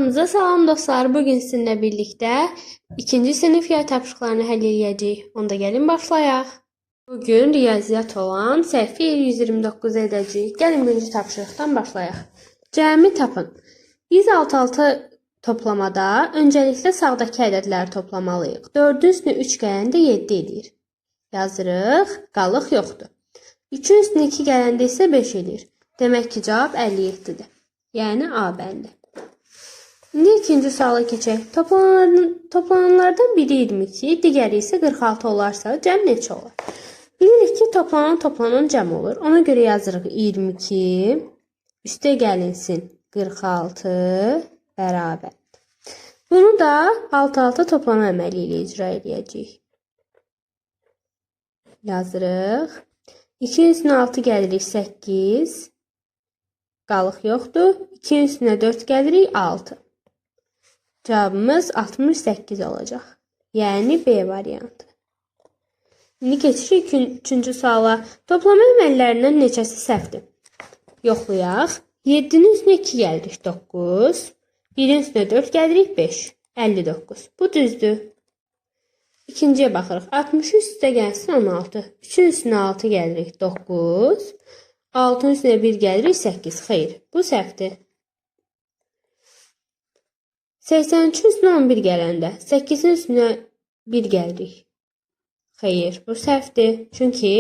Hamınıza salam dostlar. Bugün sizinlə birlikdə 2-ci sinif yay tapşırıqlarını həll edəcəyik. Onda gəlin başlayaq. Bugün riyaziyyat olan səhifə 129 edəcəyik. Gəlin birinci tapşırıqdan başlayaq. Cəmi tapın. Biz alt-alta toplamada öncəliklə sağdakı ədədləri toplamalıyıq. 4-ün üstünə 3 gələndə 7 eləyir. Yazırıq, qalıq yoxdur. 3-ün üstünə 2 gələndə isə 5 eləyir. Demək ki, cavab 57-dir. Yəni A bəndi. İndi ikinci suala keçək. Toplananlardan biri 22, digəri isə 46 olarsa, cəm neçə olar? Bilirik ki, toplanan toplanan cəm olur. Ona görə yazırıq 22, üstə gəlinsin 46 bərabərdir. Bunu da alt-alta toplama əməli ilə icra edəcəyik. Yazırıq. 2-nin üstünə 6 gəlirik 8, qalıq yoxdur. 2-nin üstünə 4 gəlirik 6. Cavabımız 68 olacaq. Yəni B variantı. İndi keçirik üçüncü suala. Toplama əməllərindən neçəsi səhvdir? Yoxlayaq. 7-nin üstünə 2 gəlirik 9. 1-in üstünə 4 gəlirik 5. 59. Bu düzdür. İkinciyə baxırıq. 63 üstə gəlsin 16. 3-ün üstünə 6 gəlirik 9. 6-ın üstünə 1 gəlirik 8. Xeyr, bu səhvdir. 83-ün üstünə 11 gələndə 8-in üstünə 1 gəlirik. Xeyr, bu səhvdir. Çünki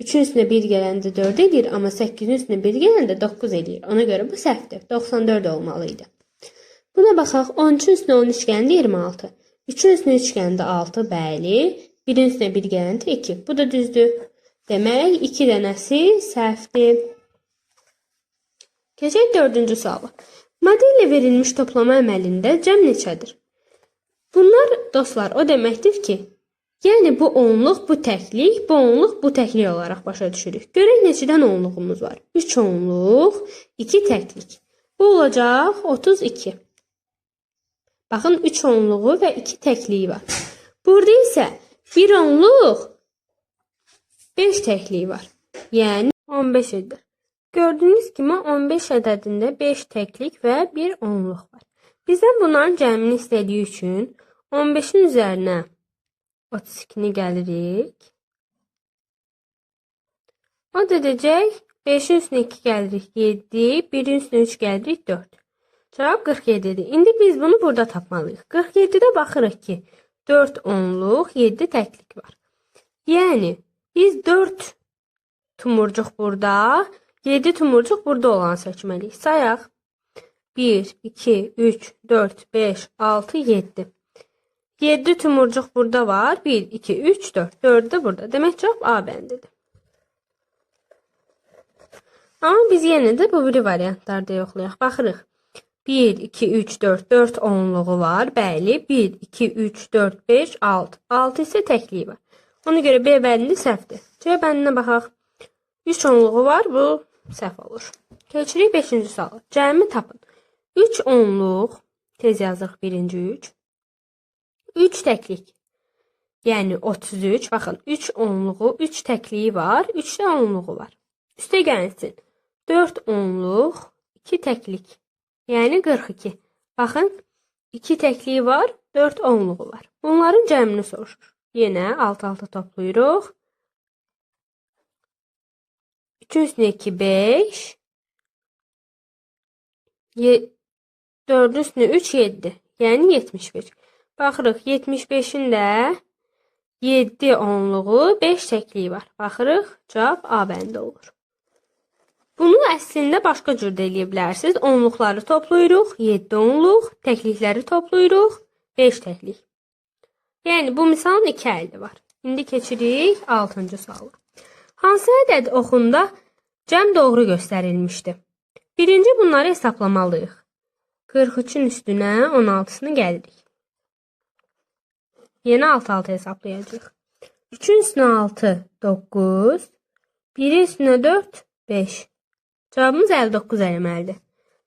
3-ün üstünə 1 gələndə 4 eləyir, amma 8-in üstünə 1 gələndə 9 eləyir. Ona görə bu səhvdir. 94 olmalı idi. Buna baxaq. 13-ün üstünə 13 gələndə 26. 3-ün üstünə 3 gələndə 6, bəli. 1-in üstünə 1 gələndə 2. Bu da düzdür. Demək, 2 dənəsi səhvdir. Keçək 4-cü suala. Modellə verilmiş toplama əməlində cəm neçədir? Bunlar, dostlar, o deməkdir ki, yəni bu onluq, bu təklik, bu onluq, bu təklik olaraq başa düşürük. Görək neçədən onluğumuz var. 3 onluq, 2 təklik. Bu olacaq 32. Baxın, 3 onluğu və 2 təkliyi var. Burada isə 1 onluq, 5 təkliyi var. Yəni 15 edir. Gördüyünüz kimi 15 ədədində 5 təklik və 1 onluq var. Bizdən bunların cəmini istədiyi üçün 15-in üzərinə 32-ni gəlirik. O da edəcək 5-in üstünə 2 gəlirik 7, 1-in üstünə 3 gəlirik 4. Cavab 47-dir. İndi biz bunu burada tapmalıyıq. 47-də baxırıq ki, 4 onluq, 7 təklik var. Yəni biz 4 tumurcuq burada, 7 tumurcuq burada olanı seçməliyik. Sayaq. 1, 2, 3, 4, 5, 6, 7. 7 tumurcuq burada var. 1, 2, 3, 4. 4 də burada. Demək cavab A bəndidir. Amma biz yenə də bu biri variantlarda yoxlayaq. Baxırıq. 1, 2, 3, 4, 4 onluğu var. Bəli. 1, 2, 3, 4, 5, 6. 6 isə təkliyi var. Ona görə B bəndi səhvdir. C bəndinə baxaq. 3 onluğu var. Bu səhv olur. Keçirik 5-ci suala. Cəmi tapın. 3 onluq, tez yazırıq birinci 3. 3 təklik. Yəni 33. Baxın, 3 onluğu, 3 təkliyi var, 3 də onluğu var. Üstə gəlsin. 4 onluq, 2 təklik. Yəni 42. Baxın, 2 təkliyi var, 4 onluğu var. Bunların cəmini soruşur. Yenə alt-alta toplayırıq. 3-ün üstünə 2, 5. 4-ün üstünə 3, 7. Yəni 75. Baxırıq, 75-in də 7 onluğu, 5 təkliyi var. Baxırıq, cavab A bəndi olur. Bunu əslində başqa cür də eləyə bilərsiniz. Onluqları toplayırıq, 7 onluq, təklikləri toplayırıq, 5 təklik. Yəni bu misalın 2 əlli var. İndi keçirik 6-cı suala. Hansı ədəd oxunda cəm doğru göstərilmişdi? Birinci bunları hesaplamalıyıq. 43-ün üstünə 16-sını gəlirik. Yenə 6-6 hesaplayacağıq. 3-ün üstünə 6, 9. 1-in üstünə 4, 5. Cavabımız 59 eləməlidir.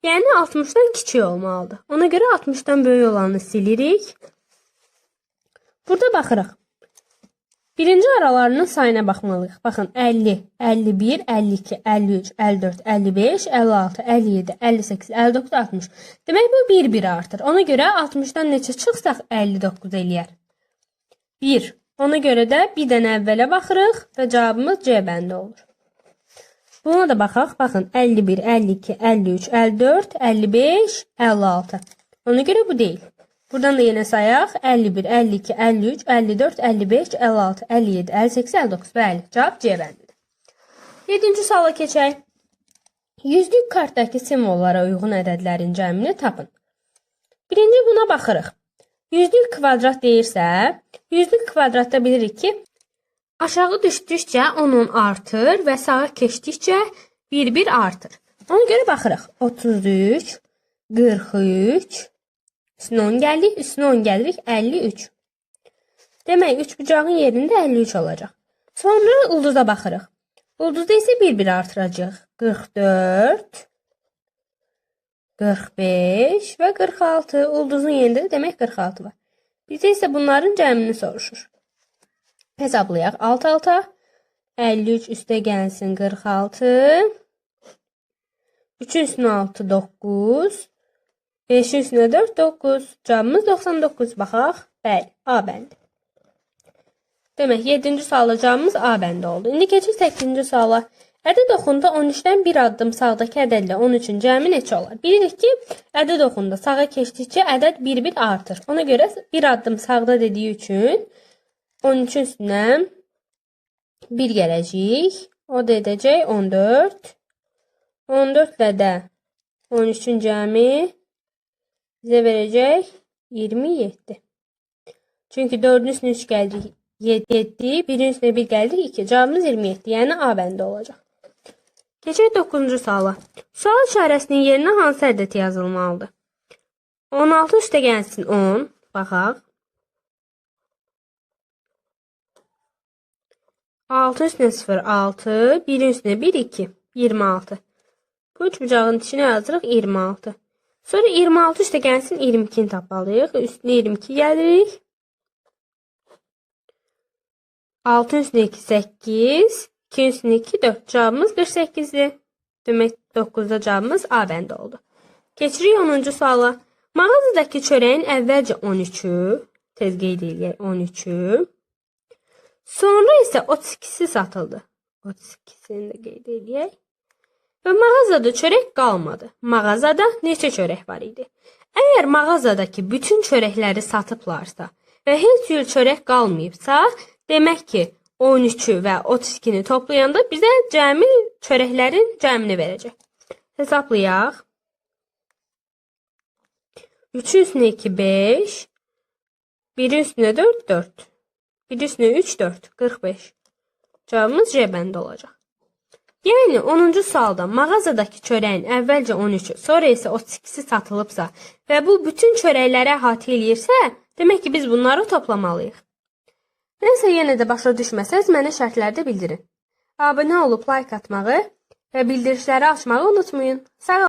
Yəni 60-dan kiçik olmalıdır. Ona görə 60-dan böyük olanı silirik. Burada baxırıq. Birinci aralarının sayına baxmalıyıq. Baxın, 50, 51, 52, 53, 54, 55, 56, 57, 58, 59, 60. Demək, bu 1-1 artır. Ona görə 60-dan neçə çıxsaq 59 eləyər? 1. Ona görə də bir dənə əvvələ baxırıq və cavabımız C bəndi olur. Buna da baxaq. Baxın, 51, 52, 53, 54, 55, 56. Ona görə bu deyil. Buradan da yenə sayaq. 51, 52, 53, 54, 55, 56, 57, 58, 59. Bəli, cavab C bəndidir. 7-ci suala keçək. Yüzlük kartdakı simvollara uyğun ədədlərin cəmini tapın. Birinci buna baxırıq. Yüzlük kvadrat deyirsə, yüzlük kvadratda bilirik ki, aşağı düşdükcə 10 artır və sağa keçdikcə 1-1 artır. Ona görə baxırıq. 33, 43, üstünə 10 gəldik, üstünə 10 gəlirik, 53. Demək, 3 bucağın yerində 53 olacaq. Sonra ulduza baxırıq. Ulduzda isə 1-1 artıracaq. 44, 45 və 46. Ulduzun yerində də demək 46 var. Bizə isə bunların cəmini soruşur. Hesablayaq. 6 6, 53 üstə gəlsin 46, 3-ün üstünə 6, 9, 5-in üstünə 4, 9. Cavabımız 99. Baxaq. Bəli, A bəndi. Demək, 7-ci sualda cavabımız A bəndi oldu. İndi keçik 8-ci suala. Ədəd oxunda 13-dən bir addım sağdakı ədədlə 13-ün cəmi neçə olar? Bilirik ki, ədəd oxunda sağa keçdikcə ədəd 1-1 artır. Ona görə bir addım sağda dediyi üçün 13-ün üstünə 1 gələcək. O da edəcək 14. 14 ilə də 13-ün cəmi bizə verəcək 27. Çünki 4-ün üstünə 3 gəldik 7, 1-in üstünə 1 gəldik 2. Cavabımız 27, yəni A bəndi olacaq. Keçək 9-cu suala. Sual işarəsinin yerinə hansı ədəd yazılmalıdır? 16 üstə gəlsin 10. Baxaq. 6 üstünə 0, 6. 1-in üstünə 1, 2. 26. Bu üç bucağın içinə yazırıq 26. Sonra 26 üstə gəlsin 22-ni tapmalıyıq. Üstünə 22 gəlirik. 6 üstünə 2, 8. 2 üstünə 2, 4. Cavabımız 48-dir. Demək, 9-da cavabımız A bəndi oldu. Keçirik 10-cu suala. Mağazadakı çörəyin əvvəlcə 13-ü, tez qeyd eləyək 13-ü, sonra isə 32-si satıldı. 32-sini də qeyd eləyək. Və mağazada çörək qalmadı. Mağazada neçə çörək var idi? Əgər mağazadakı bütün çörəkləri satıblarsa və heç cür çörək qalmayıbsa, demək ki, 13-ü və 32-ni toplayanda bizə cəmi çörəklərin cəmini verəcək. Hesablayaq. 3-ün üstünə 2, 5. 1-in üstünə 4, 4. 1-in üstünə 3, 4. 45. Cavabımız C bəndi olacaq. Yəni 10-cu sualda mağazadakı çörəyin əvvəlcə 13-ü, sonra isə 32-si satılıbsa və bu bütün çörəkləri əhatə eləyirsə, demək ki, biz bunları toplamalıyıq. Nəsə yenə də başa düşməsəz mənə şərhlərdə bildirin. Abunə olub like atmağı və bildirişləri açmağı unutmayın. Sağ olun.